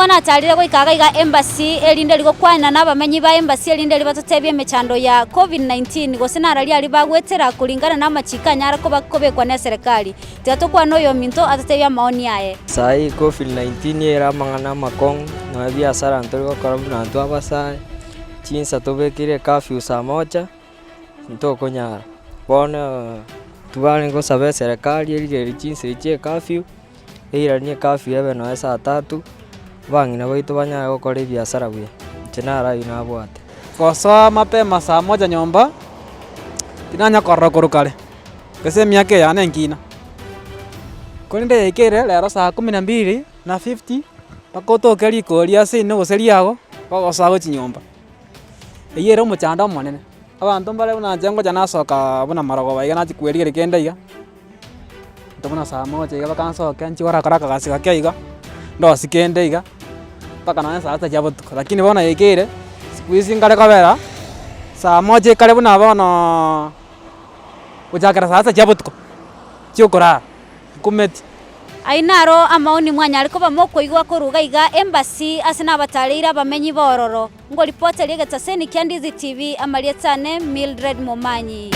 Nigo natarire goika iga iga embassy erinde rigokwana nabamenyi ba embassy erinde ribatotebie emechando ya Covid-19 gose nararia aria bagwetera kuringana na amachiko anyare koba kobekwa neserekari. Tiga tokwane oyominto atotebie amaoni aye. Saii Covid-19 ere amang'ana amakong'u, nonya ebiasara ntori gokora buna intwe abasae, chinsa tobekeire ecurfew saa moja, ntokonyara. Bono twarenge gosaba eserekari erigererie chinsa echi chia ecurfew, eiranie ecurfew ebe nonya saa tatu, abang'ina baito banyare gokora ebiasara buya, inche naro aywo nabwate. Gosoa mapema saa moja nyomba, tinanya korora korwa kare, gose emiaka eye yane enkina, korende yaikire rero saa kumi na mbili na fifty, mpaka otoke riko ria seino gose riago, ogosoa gochia nyomba. Eyio ere omochando omonene, abanto mbare buna inche ngocha nasokaa buna marogoba iga nachia kwerigeria kende iga, into buna saa moja iga mpaka nsoke nchie gorakora akagasi gake iga, ndosie kende iga, mpaka nonye saa sita chia botuko. Lakini bono yaikeire, siku hizi nkare kobera, saa moja ekare buna bonooo, gochakera saa sita chia botuko, chia okorara, nkumeti. Ayio naro amaoni mwanyare koba mokoigwa korwa iga iga embassy ase nabatareire abamenyi b'ororo. Ngoripoteria egetaseni kia Ndizi TV amarieta ane Mildred Momanyi.